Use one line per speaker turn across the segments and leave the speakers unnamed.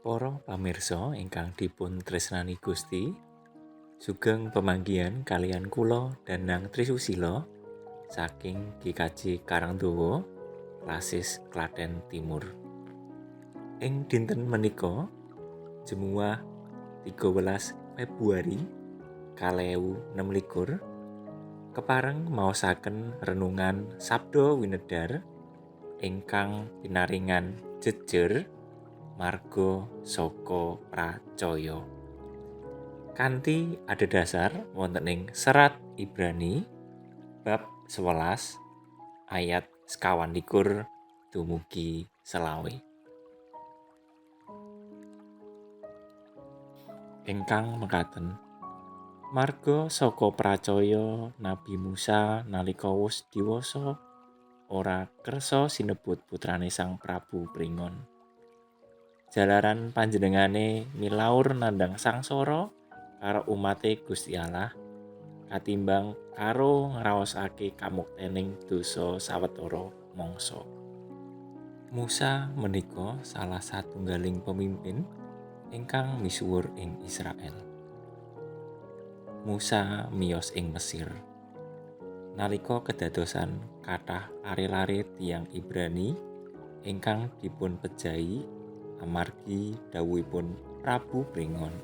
Para pamirsa ingkang dipun tresnani Gusti, sugeng pemanggihan kaliyan kula Danang Trisusila saking GKJ Karangdowo, Klasis Klaten Timur. Ing dinten menika Jemuah 13 Februari 2026 kepareng maosaken renungan Sabda Winedhar ingkang pinaringan jejer marga saka pracaya. Kanthi adhedhasar wonten ing Serat Ibrani bab 11 ayat 21 dumugi 25. Ingkang mekaten, marga saka pracaya Nabi Musa nalika wus diwasa ora kersa sinebut putrane Sang Prabu Pringon. Jalaran panjenengane milaur nandhang sangsara karo umate Gusti Allah katimbang karo ngraosake kamuktening dosa sawetara mangsa. Musa menika salah satunggaling pemimpin ingkang misuwur ing Israel. Musa miyos ing Mesir. Nalika kedadosan kathah lare-lare tiyang Ibrani ingkang dipun pejahi amargi dhawuhipun Prabu Pringon.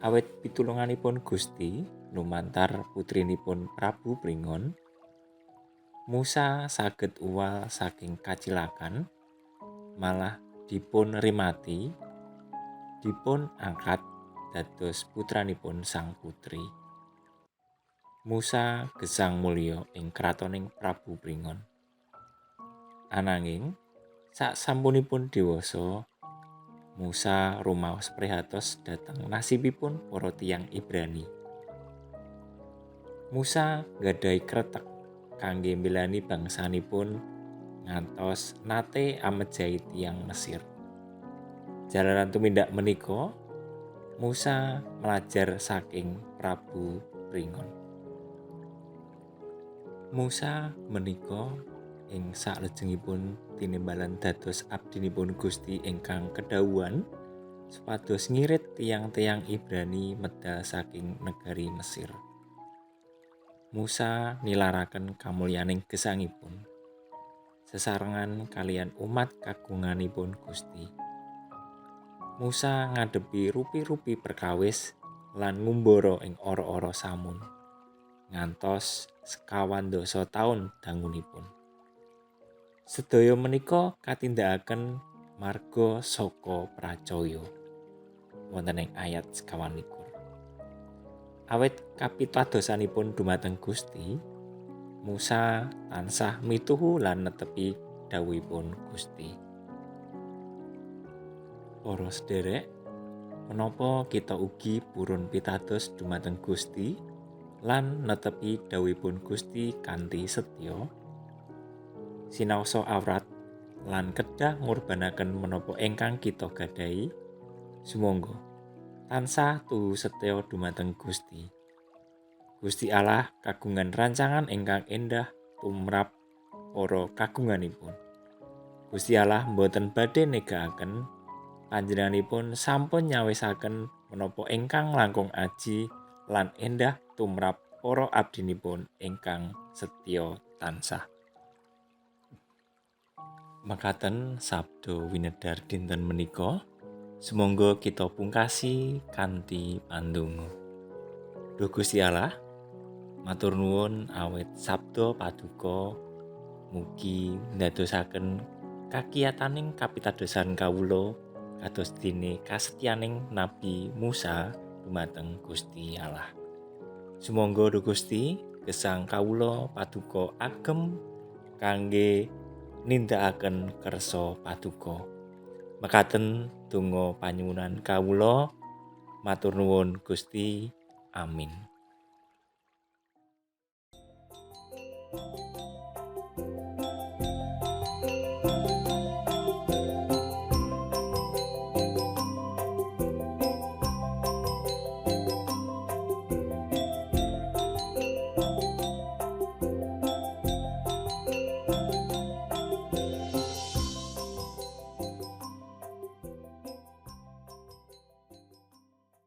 Awit pitulunganipun Gusti lumantar putrinipun Prabu Pringon, Musa saged uwal saking kacilakan, malah dipun rimati, dipun angkat dados putranipun sang putri. Musa gesang mulya ing kratoning Prabu Pringon. Ananging sasampunipun dewasa, Musa rumaos prihatos dhateng nasibipun para tiyang Ibrani. Musa nggadahi kretek kangge mbelani bangsanipun ngantos nate amejahi tiyang Mesir. Jalaran tumindak menika, Musa mlajar saking Prabu Pringon. Musa menika ing salajengipun tinembalan dados abdinipun Gusti ingkang kedhawuhan supados ngirit tiyang-tiyang Ibrani medal saking negari Mesir. Musa nilaraken kamulyaning gesangipun sesarengan kaliyan umat kagunganipun Gusti. Musa ngadepi rupi-rupi perkawis lan ngumbara ing ora-ora samun ngantos 25 taun dangunipun. Sedaya menika katindakaken marga saka pracaya wonten ing ayat 21. Awit kapitadosanipun dumateng Gusti, Musa tansah mituhu lan netepi dhawuhipun Gusti. Para sederek, menapa kita ugi purun pitados dumateng Gusti lan netepi dhawuhipun Gusti kanthi setya? Sinaosa awrat lan kedah ngurbanaken menapa ingkang kita gadahi, sumangga tansah tuhu setya dumateng Gusti. Gusti Allah kagungan rancangan ingkang endah tumrap para kagunganipun. Gusti Allah mboten badhe negakaken panjenenganipun sampun nyawisaken menapa ingkang langkung aji lan endah tumrap para abdinipun ingkang setya tansah. Mekaten sabda winedhar dinten menika, sumangga kita pungkasi kanthi pandonga. Duh Gusti Allah, matur nuwun awit sabda paduka mugi ndadosaken kakiyataning kapitadosan kawula kados dene kasetyaning Nabi Musa dumateng Gusti Allah. Sumangga Duh Gusti gesang kawula paduka agem kangge nindakaken kersa paduka. Mekaten donga panyuwunan kawula, matur nuwun Gusti. Amin.